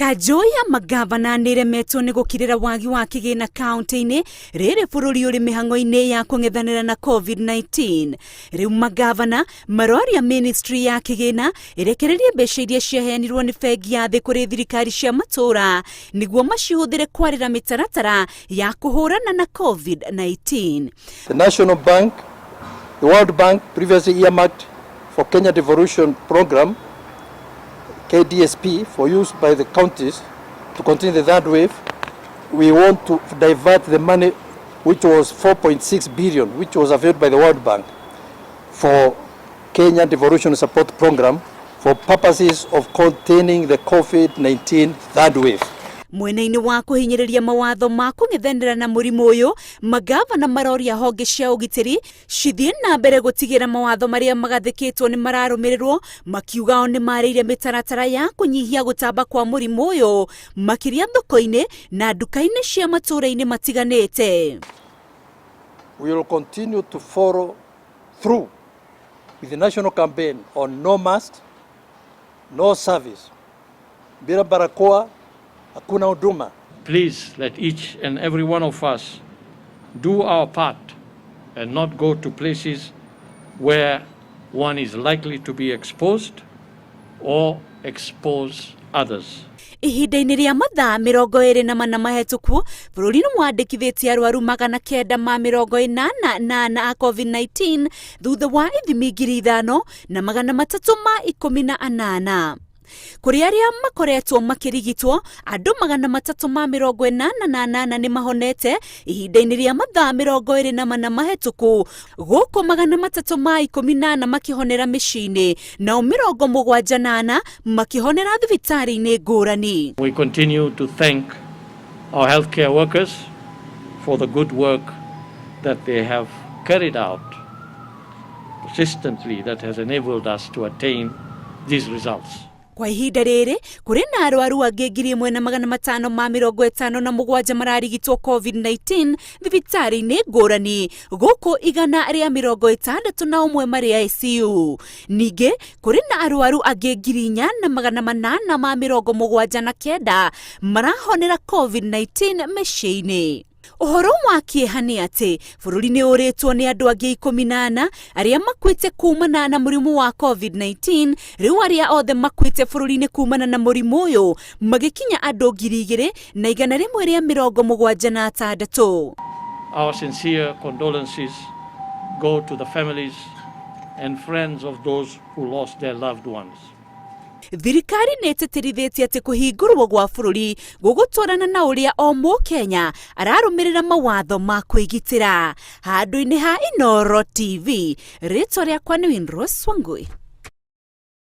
Kanjũ ya mangavana nĩremetwo nĩ gũkirĩra wagi wa kĩgĩna kaunti-inĩ rĩrĩ bũrũri ũrĩ mĩhang'o-inĩ ya kũng'ethanĩra na COVID-19. Rĩu mangavana maroria ministry ya kĩgĩna ĩrekererie mbeca iria ciaheanirwo nĩ bengi ya thĩ kũrĩ thirikari cia matũũra nĩguo macihũthĩre kwarĩra mĩtaratara ya kũhũrana na COVID-19. The National Bank, the World Bank previously earmarked for Kenya Devolution Program, KDSP, for use by the counties to continue the third wave. We want to divert the money, which was 4.6 billion, which was availed by the World Bank for Kenya Devolution Support Program for purposes of containing the COVID-19 third wave. Mwena-inĩ wa kũhinyĩrĩria mawatho ma kũng'ethanĩra na mũrimũ ũyũ, mangavana maroria honge cia ũgitĩri cithiĩ na mbere gũtigĩra mawatho marĩa magathĩkĩtwo nĩ mararũmĩrĩrwo, makiuga o nĩ marĩire mĩtaratara ya kũnyihia gũtamba kwa mũrimũ ũyũ makĩria thoko-inĩ na nduka-inĩ cia matũũra-inĩ matiganĩte. We will continue to follow through with the national campaign on no mask, no service. Bila barakoa, hakuna huduma. Please let each and every one of us do our part and not go to places where one is likely to be exposed or expose others. Ihinda-inĩ rĩa mathaa 24 mahĩtũku, bũrũri nĩ wandĩkithĩtie arwaru 984 a COVID-19 thutha wa ithimi 5318. Kũrĩ arĩa makoretwo makĩrigitwo, andũ 388 nĩ mahonete ihinda-inĩ rĩa mathaa 24 mahĩtũku, gũkũ 314 makĩhonera mĩciĩ-inĩ, nao 74 makĩhonera thibitarĩ-inĩ ngũrani. We continue to thank our healthcare workers for the good work that they have carried out persistently that has enabled us to attain these results. Kwa ihinda rĩrĩ kũrĩ na arwaru angĩ 1557 mararigitwo COVID-19 thibitarĩ-inĩ ngũrani, gũkũ 161 marĩ ICU. Ningĩ kũrĩ na arwaru angĩ 4879 marahonera COVID-19 mĩciĩ-inĩ. Ũhoro wa kĩeha nĩ atĩ bũrũri nĩ ũrĩtwo nĩ andũ angĩ 14 arĩa makuĩte kumana na mũrimũ wa COVID-19. Rĩu arĩa othe makuĩte bũrũri-inĩ kumana na mũrimũ ũyũ magĩkinya andũ 2176. Our sincere condolences go to the families and friends of those who lost their loved ones. Thirikari nĩ ĩtĩtĩrithĩtie atĩ kũhingũrwo gwa bũrũri gũgũtwarana na ũrĩa o mũkenya ararũmĩrĩra mawatho ma kwĩgitĩra. Handũ-inĩ ha Inooro TV, rĩtwa rĩakwa nĩ Winrose Wangui.